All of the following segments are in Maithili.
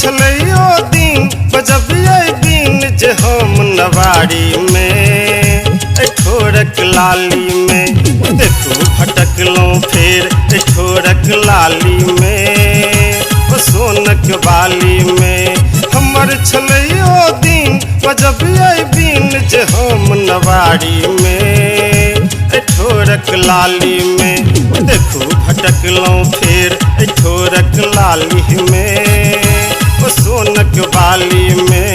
छलै ओ दिन बजबियै बीन जे हम नवारी में ठोरक लाली में। देखू भटकलहुँ फेर ठोरक लाली में ओ सोनक बाली में। हमर छलै ओ दिन बजबियै बीन जे हम नवारी में ठोरक लाली में। देखू भटकलहुँ फेर ठोरक लाली में ओ सोनक बाली में।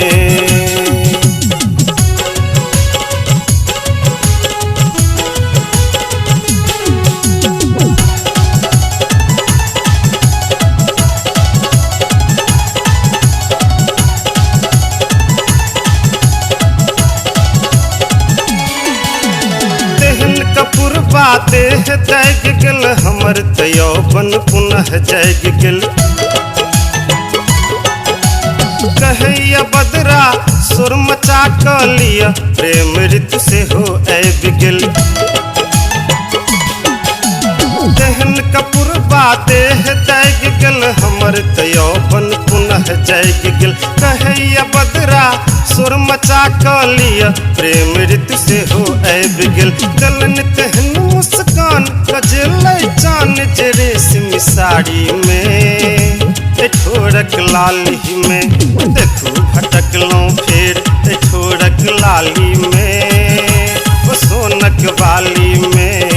कपूर बाते जाग गेल हमर त यौवन पुनः जाग गेल। कहैया बदरा सुर मचा क लिया प्रेम ऋतु सेहो आबि गेल। तेहन कपूर बाते जाग गेल हमर त यौवन पुनः जाग गेल। कहैया बदरा सुर मचा क लिया प्रेम ऋतु सेहो आबि गेल। देलनि तेहन मुस्कान कजलै चान जे रेशमी साड़ी में ठोरक लाली में। देखू भटकलहुँ फेर ठोरक लाली में ओ सोनक बाली में।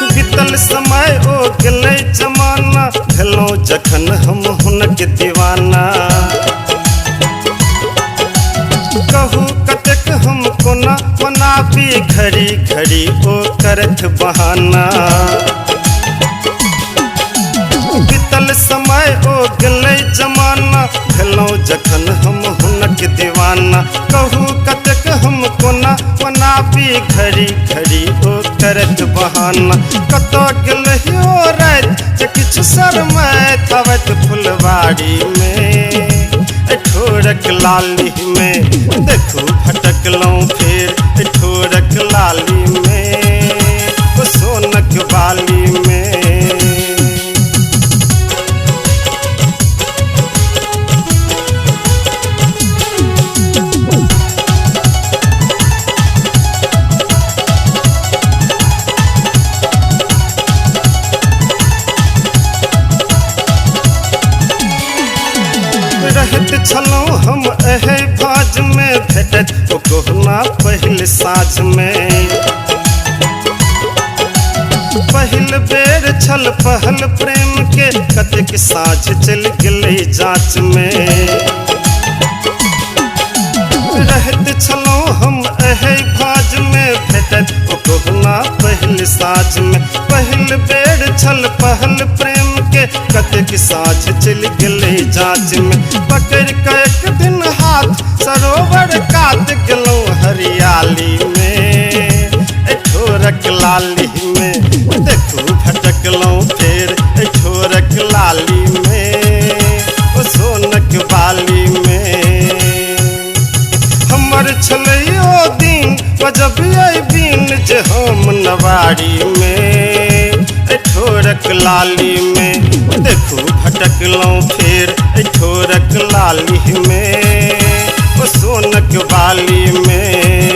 बीतल समय ओ गेलै जमाना भेलहुँ जखन हम हुनक दीवाना। कहू कतेक हम कोना मनाबी घड़ी घड़ी ओ करत बहाना। बीतल समय ओ गेलै जमाना भेलहुँ जखन हम हुनक दीवाना। कहू कतेक हम कोना मनाबी घड़ी घड़ी ओ करत बहाना। कतऽ गेलै ओ राति जे किछु शरमाइत अबैत फुलबाड़ी में ठोरक लाली में। देखू भटकलहुँ फेर ठोरक लाली में ओ सोनक बाली में। रहत छलहुँ हम एहि भाज में भेटत ओ कोहुना पहिल साँझ में। पहिल बेर छल पहल प्रेम के कतेक साँझ चलि गेलै जाँच में। रहत छलहुँ हम एहि भाज में भेटत ओ कोहुना पहिल साँझ में। पहिल बेर छल पहल प्रेम के कतेक साँझ चलि गेलै जाँच में। पकड़ि कऽ एक दिन हाथ सरोवर कात गेलहुँ हरियाली में ठोरक लाली में। देखू भटकलहुँ फेर ठोरक लाली में ओ सोनक बाली में। हमर छलै ओ दिन बजबियै बीन जे हम नवारी में ठोरक लाली में। देखू भटकलहुँ फेर ठोरक लाली में ओ सोनक बाली में।